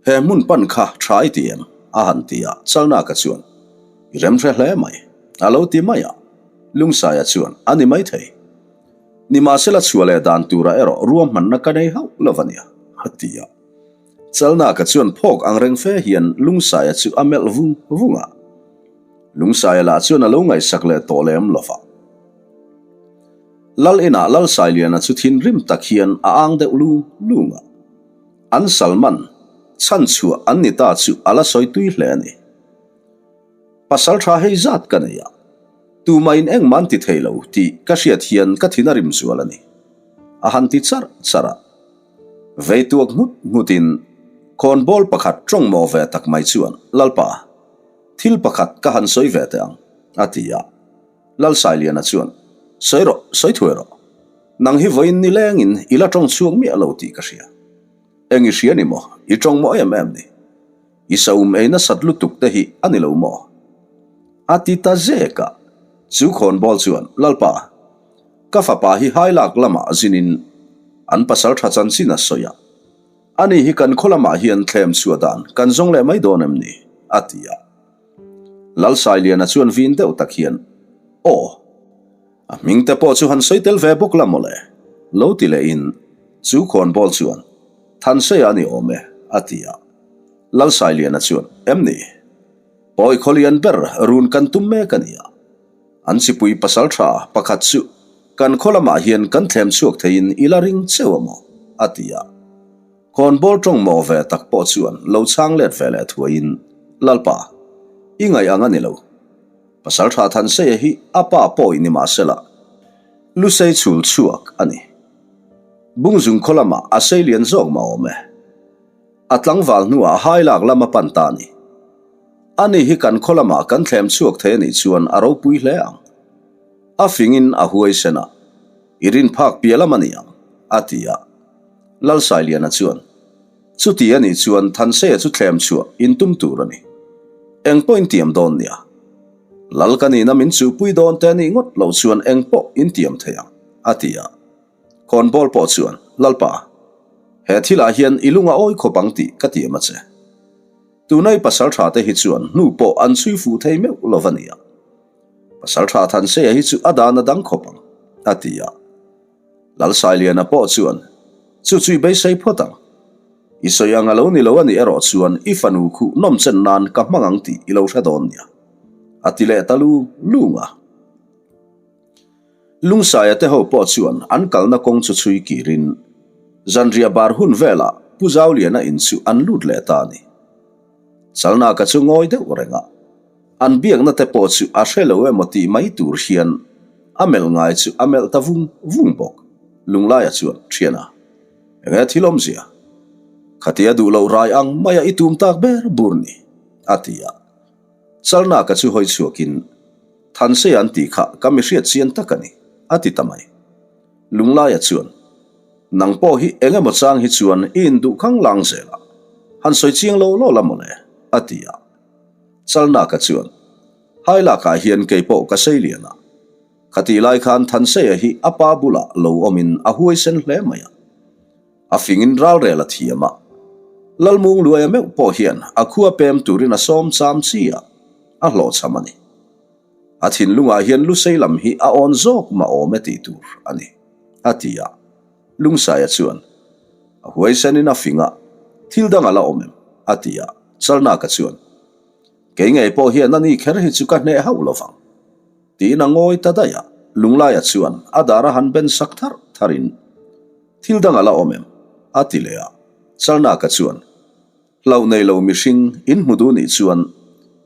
He hmun pan kha tha i ti em? a han ti a, Chalnaka chuan, I remhre hle mai, a lo ti mai a. Lungsaia chuan, A ni maithei. Nimahsela chhuah leh dan turah erawh ruahmanna ka nei hauh lo a nia, a ti a. Chalnaka chuan phawk ang reng fe hian Lungsaia chu a melh vung vung a. Lungsaia lah chuan a lo ngaihsak leh tawh lem lo va. Lal inah Lalsailiana chu thinrim tak hian a ang deuh lung lung a. An Salman chhan chhuah an ni ta chu a la sawi tui hle a ni. Pasal tha hei zat ka nei a, tumahin engmah an ti thei lo tih ka hriat hian ka thin a rim zual a ni, a han ti charh charh a. Vei tuak nghut nghutin khawnbawl pakhat tawng maw ve tak mai chuan, Lalpa, thil pakhat ka han sawi ve teh ang, a ti a. Lalsailiana chuan, Sawi rawh, sawi thuai rawh. Nang hi vawiin nilengin i la tawng chhuak miah lo tih ka hria. Eng i hria ni maw? I tawng maw em em ni? I saum ei nasat lutuk te hi a ni lo maw? A ti ta zek a. Chu khawnbawl chuan, Lalpa, ka fapa hi hailak lamah zinin an pasal tha chanchin a sawi a. Ani hi kan khaw lamah hian thlem chhuah dan kan zawng leh mai dawn em ni? a ti a. Lalsailiana chuan vin deuh tak hian, Aw, a hming te pawh chu han sawi tel ve bawk la mawle, lo ti lehin chu khawnbawl chuan, Thanseia a ni awm e, a ti a. Lalsailiana chuan, Em ni? Pawi khawlian ber run kan tum mek a nia. An chipui pasal tha pakhat chu kan khaw lamah hian kan thlem chhuak theiin i la ring cheu a maw? a ti a. Khawnbawl tawng maw ve tak pawh chuan lo chhang let ve leh thuaiin, Lalpa, i ngaih ang a ni lo. Pasal tha Thanseia hi a pa pawi ni mah sela, Lusei chhul chhuak a ni. Bungzung khaw lamah a sei lian zawk mah awm e. A tlangval hnuah hai lak lam a pan ta a ni. Ani hi kan khaw lamah kan thlem chhuak thei a nih chuan a ropui hle ang. A fingin a huaisen a, i rin phak piah lam a ni ang, a ti a. Lalsailiana chuan, Chuti a nih chuan Thanseia chu thlem chhuah in tum tur a ni. Eng pawh in tiam dawn nia. Lal ka nihna min chuhpui dawn te a nih ngawt loh chuan eng pawh in tiam thei ang, a ti a. Khawnbawl pawh chuan, Lalpa, he thilah hian i lung a awi khawp ang tih ka tiam a che. Tuna i pasal tha te hi chuan hnu pawh an chhui fuh thei meuh lo va nia. Pasal tha Thanseia hi chu a dan a dang khawp ang, a ti a. Lalsailiana pawh chuan, Chu chu i beisei phawt ang. I sawi ang a lo ni lo a nih erawh chuan i fanu khuh nawmchen nan ka hmang ang tih i lo hre dawn nia, a ti leh ta lung lung a. Lungsaia te ho pawh chuan an kalna kawng chu chhui kirin zanriah bar hun velah Pu Zauliana in chu an lut leh ta a ni. Chalnaka chu ngawi deuh reng a, an biakna te pawh chu a hre lo emaw tih mai tur hian a melh ngai chu a melh ta vung vung bawk. Lunglaia chuan, Thiana, enge thil awmzia? Khatia duh loh rai ang maia i tum tak ber bur ni, a ti a. Chalnaka chu hawi chhuakin, Thanseia an tih kha ka mi hriat chian tak a ni, a ti ta mai. Lunglaia chuan, Nang pawh hi eng emaw chang hi chuan i induh khang lang zel a, han sawi chiang lo lo la mawle, a ti a. Chalnaka chuan, Hai lakah hian kei pawh ka sei lian a. Khatih lai khan Thanseia hi a pa bulah lo awmin a huaisen hle mai a. A fingin ralrel a thiam a. Lalmung Luaia meuh pawh hian a khua pem turin a sawm cham chi a, a hlawhchham a ni. A thinlungah hian Lusei lam hi a awn zawk mah awm e tih tur a ni, a ti a. Lungsaia chuan, A huaisenin a fing a, thil dang a la awm em? a ti a. Chalnaka chuan, Kei ngei pawh hian a ni kher hi chu ka hneh hauh lo vang. Tiin a ngawi ta daih a. Lunglaia chuan a dar a han ben sak tharh tharhin, Thil dang a la awm em? a ti leh a. Chalnaka chuan, Hlauh nei lo mihring in hmu duh nih chuan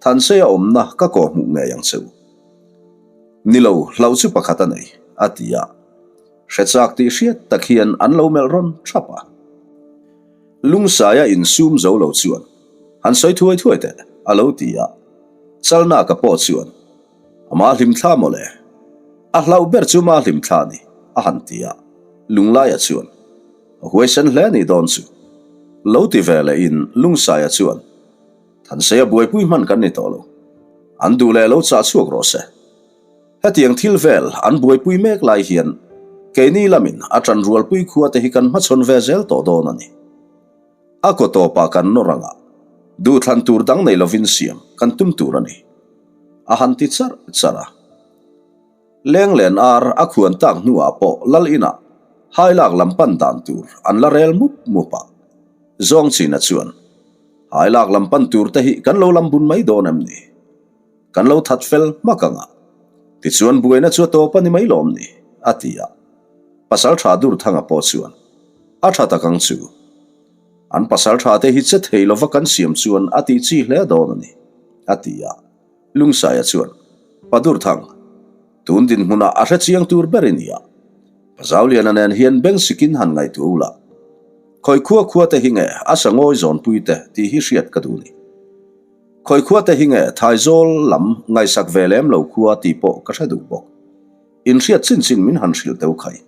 Thanseia awmna ka kaw hmuh ngei ang che u. Ni lo, hlauh chu pakhat a nei, a ti a. Hre chak tih hriat tak hian an lo melh rawn thap a. Lungsaia insum zo lo chuan, Han sawi thuai thuai teh, a lo ti a. Chalnaka pawh chuan, Ama hlimthla mawle. A hlauh ber chu ma hlimthla a ni, a han ti a. Lunglaia chuan, A huaisen hle a nih dawn chu. Lo ti ve leh in Lungsaia chuan, Thanseia buaipui hman kan ni tawh lo. An duh leh lo chah chhuak rawh se. Hetiang thil vel an buaipui mek lai hian keini lamin a ṭan rualpui khua te hi kan hmachhawn ve zel tawh dawn a ni. A kaw tawpah kan nawr ang a, duhthlan tur dang nei lovin siam kan tum tur a ni, a han ti charh charh a. Lenglen ar a khuan tak hnuah pawh lal inah hailak lam pan dan tur an la rel mup mup a. Zawngchina chuan, Hailak lam pan tur te hi kan lo lam bun mai dawn em ni? Kan lo that fel hmak ang a. Tichuan buaina chu a tawp a ni mai lawm ni? a ti a. Pasal tha Durthanga pawh chuan, A tha tak ang chu. An pasal tha te hi che thei lova kan siam chuan a tih chi hle dawn a ni, a ti a. Lungsaia chuan, Pa Durthang, tun dinhmunah a hre chiang tur ber i nia. Pa Zauliana nen hian beng sikin han ngaihtuah ula. Khawi khua khua te hi nge a sa ngawi zawnpui te tih hi hriat ka duh ni. Khawi khua te hi nge Thaizawl lam ngaihsak ve lem lo khua tih pawh ka hre duh bawk. Inhriat chin chin min han hrilh teu khai,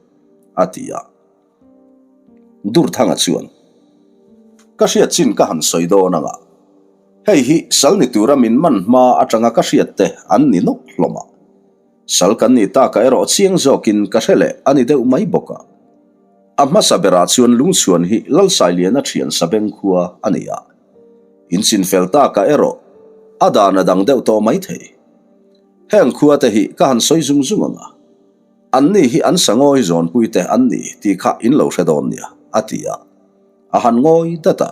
a ti a. Durthanga chuan, Ka hriat chin ka han sawi dawn anga, hei hi sal ni tura min man hma atanga ka hriat te an ni nawk hlawm a. Sal kan nih takah erawh chiang zawkin ka hre leh a ni deuh mai bawk a. A hmasa berah chuan Lungchhuan hi Lalsailiana thian Sabeng khua a ni a. Inchinfel takah erawh a dan a dang deuh tawh mai thei. Heng khua te hi ka han sawi zung zung ang a. Anni hi an sa ngawi zawnpui te an ni tih kha in lo hre dawn nia, a ti a. A han ngawi dat a.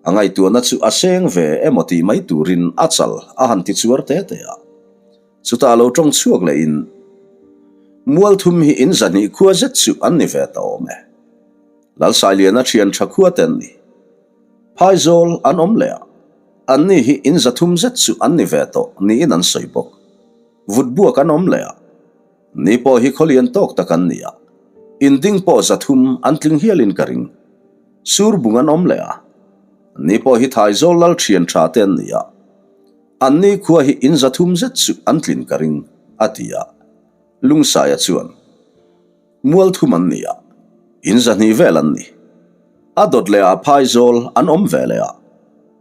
A ngaihtuahna chu a seng ve emaw tih mai turin a chal a han ti chuar te te a. Chutah lo tawng chhuak lehin, Mualthum hi in zahnih khua zet chu an ni ve ta awm e. Lalsailiana thian tha khua te an ni. Phaizawl an awm leh a, anni hi in zathum zet chu an ni ve tawh niin an sawi bawk. Vut buak an awm leh a, ni pawh hi khawlian tawk tak an ni a, in ding pawh zathum an tling hialin ka ring. Sur bung an awm leh a, ni pawh hi Thaizawl lal thian tha te an ni a, anni khua hi in zathum zet chu an tlin ka ring, a ti a. Lungsaia chuan. Mual thum an ni a, in zahnih vel an ni. A dawt leh ah phaizawl an awm ve leh a,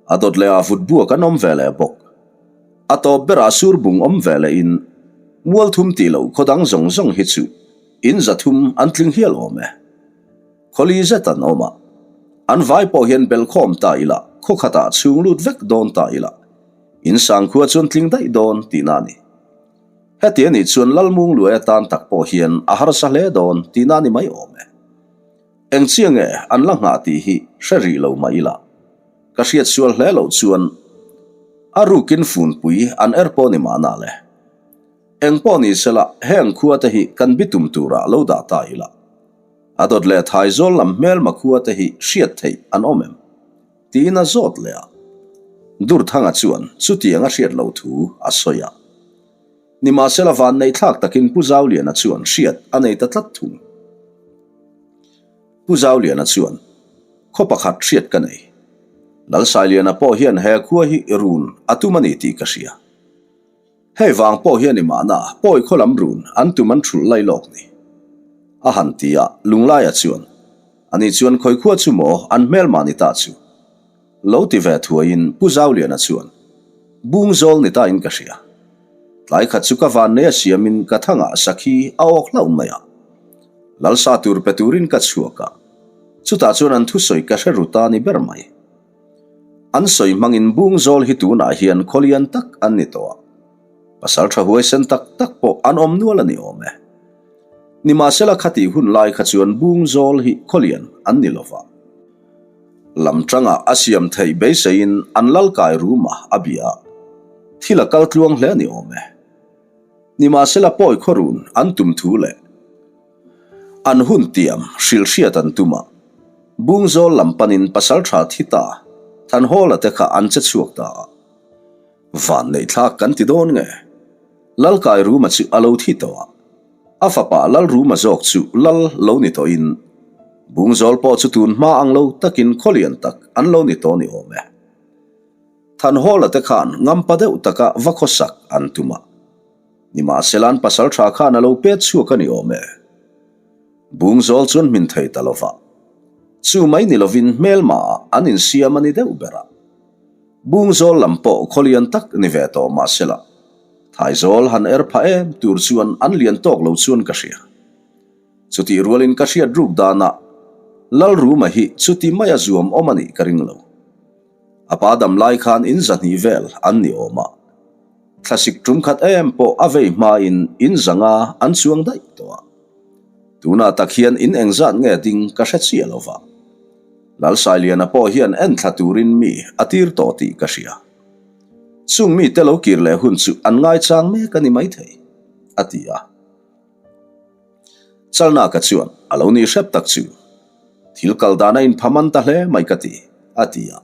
a dawt leh ah vut buak an awm ve leh bawk. A tawp berah sur bung awm ve leh in mual thum tih loh khaw dang zawng zawng hi chu in zathum an tling hial awm e. Khawli zet an awm a, an vai pawh hian belhkhawm ta ila khaw khatah chhung lut vek dawn ta ila in sangkhua chuan tling daih dawn tihna a ni. Heti a nih chuan Lalmung luai atan tak pawh hian a harsa hle dawn tihna a ni mai awm e. Eng chiah nge an la nghah tih hi hre rih lo mah ila, ka hriat sual hle loh chuan a rukin funpui an er pawh ni mahna le. Eng pawh ni sela heng khua te hi kan bitum turah lo dah ta ila, a dawt leh Thaizawl lam hmelma khua te hi hriat theih an awm em? Tiin a zawt leh a. Durthanga chuan chutiang a hriat loh thu a sawi a. Nimahsela vanneih thlak takin Pu Zauliana chuan hriat a nei ta tlat thung. Pu Zauliana chuan, Khaw pakhat hriat ka nei. Lalsailiana pawh hian he khua hi run a tum a ni tih ka hria. Hei vang pawh hian i mahna pawi khaw lam run an tum an thulh lai lawk ni. A han ti a, Lunglaia chuan, Ani chuan khawi khua chu maw an hmelma ni ta chu? Lo ti ve thuaiin Pu Zauliana chuan, Bung zawl ni ta in ka hria. Tlai khat chu ka van nei a siamin ka thangah sakhi a awk hlauh mai a. Lalsa tur pe turin ka chhuak a, chutah chuan an thusawi ka hre ru ta ni ber mai. An sawi hmangin bung zawl hi tunah hian khawlian tak an ni tawh a, pasal tha huaisen tak tak pawh an awm nual a ni awm e. Nimahsela khatih hun lai kha chuan bung zawl hi khawlian an ni lova. Lam tangah a siam theih beiseiin an lal kai ruma a bia a, thil a kal tluang hle a ni awm e. Nimahsela pawi khawrun an tum thu leh An hun tiam hrilhhriat an tum a, Bungzawl lam panin pasaltha thi ta Thanhawla te kha an che chhuak ta a. Van neih thlak kan ti dawn nge? Lalkai Ruma chu a lo thi tawh a, a fapa Lalruma zawk chu lal lo ni tawhin Bungzawl pawh chu tun hma ang lo takin khawlian tak an lo ni tawh ni awm e. Thanhawla te khan ngampa deuh taka va khawsak an tum a. Nimahsela an pasal tha khan a lo pet chhuak a ni awm e. Bungzawl chuan hmin thei ta lova. Chu mai ni lovin hmelma an insiam a ni deuh ber a. Bungzawl lam pawh khawlian tak ni ve tawh mahsela Thaizawl han er phah em tur chuan an lian tawk lo chuan ka hria. Chutih rualin ka hriat ruk danah Lalruma hi chuti maia zuam awm a nih ka ring lo. A pa dam lai khan in zahnih vel an ni awm a. Thlasik ṭum khat em pawh a vei hmain in zanga an chuang daih tawh a. Tunah tak hian in engzat nge ding ka hre chiah lo va. Lalsailiana pawh hian enthla turin mi a tir tawh tih ka hria. Chung mite lo kir leh hun chu an ngaichang mek a ni maithei, a ti a. Chalnaka chuan a lo nih hrep tak chu thil kal dan a inphaman ta hle mai ka ti, a ti a.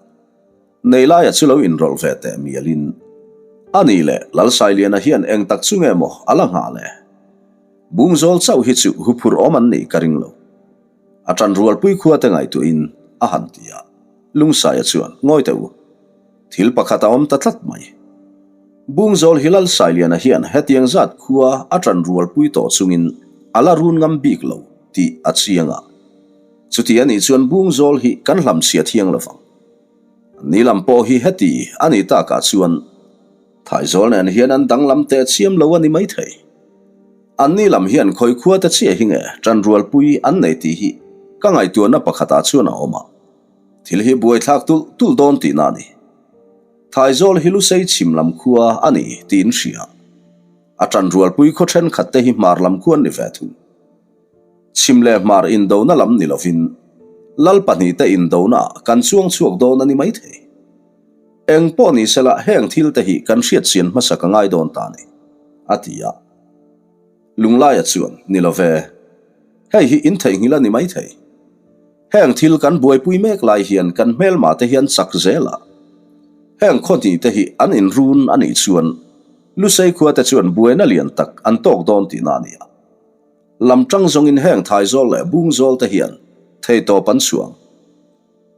Neilaia chu lo inrawlh ve teh mialin, A nih leh Lalsailiana hian eng tak chu nge maw a la nghah le? Bungzawl chauh hi chu huphurh awm an nih ka ring lo. A ṭanrualpui khuate ngaihtuahin a han ti a. Lungsaia chuan, Ngawi teh u. Thil pakhat a awm ta tlat mai. Bungzawl hi Lalsailiana hian hetiang zat khua a ṭanrualpui tawh chungin a la run ngam bik lo tih a chiang a. Chuti a nih chuan Bungzawl hi kan hlamchhia thiang lo vang. Ni lam pawh hi heti a nih takah chuan Thaizawl nen hian an danglam teh chiam lo a ni maithei. Anni lam hian khawi khua te chiah hi nge ṭanrualpui an nei tih hi ka ngaihtuahna pakhatah chuan a awm a. Thil hi buaithlak tulh tulh dawn tihna a ni. Thaizawl hi Lusei chhim lam khua a ni tiin hria. A ṭanrualpui khaw ṭhenkhat te hi hmar lam khua an ni ve thung. Chhim leh hmar indona lam ni lovin Lal pahnihte indonaah kan chuang chhuak dawn a ni maithei. Eng pawh ni sela heng thil te hi kan hriatchian hmasa ka ngai dawn ta a ni, a ti a. Lunglaia chuan, Ni lo ve. Hei hi in theihnghilh a ni maithei. Heng thil kan buaipui mek lai hian kan hmelma te hian chak zel a. Heng khaw hnih te hi an inrun a nih chuan Lusei khua te chuan buaina lian tak an tawk dawn tihna a ni a. Lam tang zawngin heng Thaizawl leh Bungzawl te hian theitawp an chhuang.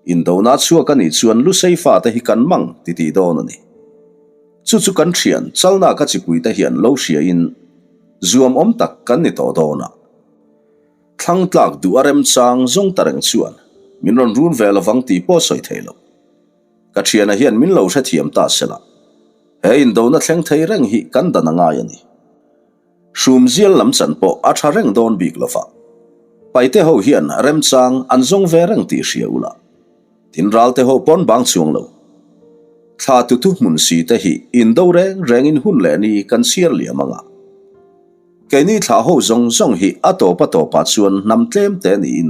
Indona chhuak a nih chuan Lusei fate hi kan mang ti tih dawn a ni. Chu chu kan thian Chalna ka chipui te hian lo hriain zuam awm tak kan ni tawh dawn a. Thlang tlak duh a remchang zawng ta reng chuan min rawn run ve lovang tih pawh sawi thei lo. Ka thiana hian min lo hrethiam ta sela, he indona thleng thei reng hi kan dan a ngai a ni. Hrumzial lam chan pawh a tha reng dawn bik lova, Paite ho hian remchang an zawng ve reng tih hria ula, tin ralte ho pawn bang chuang lo. Thla tutu hmun si te hi indo reng rengin hun leh ni kan chhiar liam anga. Keini thlah ho zawng zawng hi a tawp a tawpah chuan hnam tlem te niin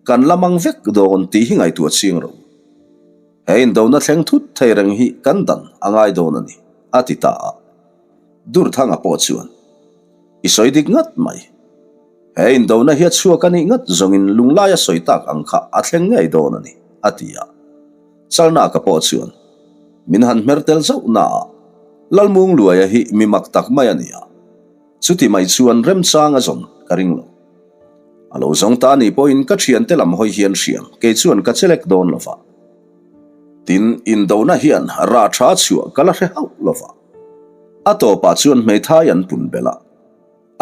kan la mang vek dawn tih hi ngaihtuah ching ro. He indona thleng thut thei reng hi kan dan a ngai dawn a ni, a ti ta a. Durthanga pawh chuan, I sawi dik ngat mai. He indona hi a chhuak a nih ngat zawngin lunglai a sawi tak ang kha a thleng ngei dawn a ni, a ti a. Chalnaka pawh chuan, Min han hmer tel zauh naah Lalmungluaia hi mi mak tak mai a ni a, chuti mai chuan remchang a zawn ka ring lo. A lo zawng ta ni pawhin ka thiante lam hawi hian hriam kei chuan ka chelek dawn lo va. Tin, indona hian rah tha chhuah ka la hre hauh lo va. A tawpah chuan hmeithai an pun belh a,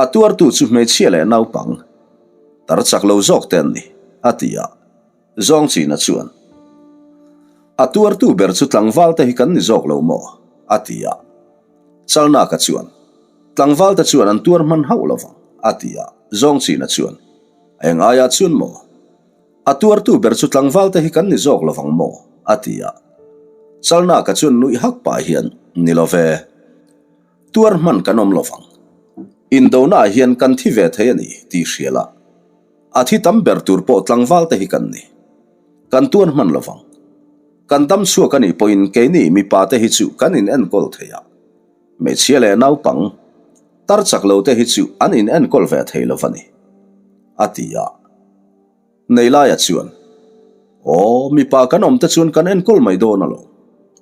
a tuartu chu hmeichhia leh naupang tar chak lo zawk te an ni, a ti a. Zawngchina chuan, A tuartu ber chu tlangval te hi kan ni zawk lo maw? a ti a. Chalnaka chuan, Tlangval te chuan an tuar hman hauh lo vang, a ti a. Zawngchina chuan, Eng aiah chuan maw? A tuartu ber chu tlangval te hi kan ni zawk lo vang maw? a ti a. Chalnaka chuan nuih hak pah hian, Ni lo ve. Tuar hman kan awm lo vang. Indonaah hian kan thi ve thei a ni, tih hria la. A thi tam ber tur pawh tlangval te hi kan ni. Kan tuar hman lo vang. Kan dam chhuak a nih pawhin keini mipa te hi chu kan in enkawl thei a. Hmeichhia leh naupang, tar chak lo te hi chu an in enkawl ve thei lo va ni. A ti a. Neilaia chuan, Aw, mipa kan awm te chuan kan enkawl mai dawn alawm.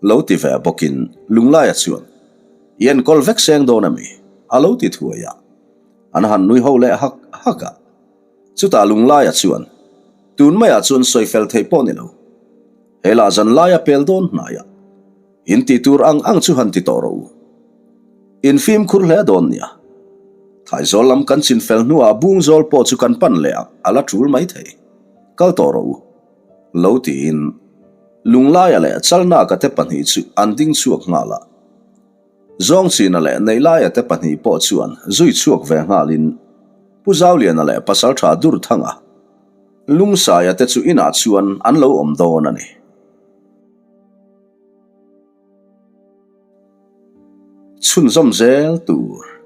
Lo ti ve bawkin Lunglaia chuan, I enkawl vek seng dawn a mi? A lo ti thuai a. An han nui ho leh hak hak a. Chutah Lunglaia chuan, Tun maiah chuan sawi fel theih pawh ni lo. He lah zan laia pel dawn hnaiah in tih tur ang ang chu han ti tawh rawh u. In fimkhur hle dawn nia. Thaizawl lam kan chin fel hnuah Bungzawl pawh chu kan pan leh ang a la tul mai thei. Kal tawh rawh u. Lo tiin Lunglaia leh Chalnaka te pahnih chu an ding chhuak nghal a. Zawngchina leh Neihlaia te pahnih pawh chuan zui chhuak ve nghalin Pu Zauliana leh Pasaltha Durthanga, Lungsaia te chu inah chuan an lo awm dawn a ni. chhunzawm zel tur.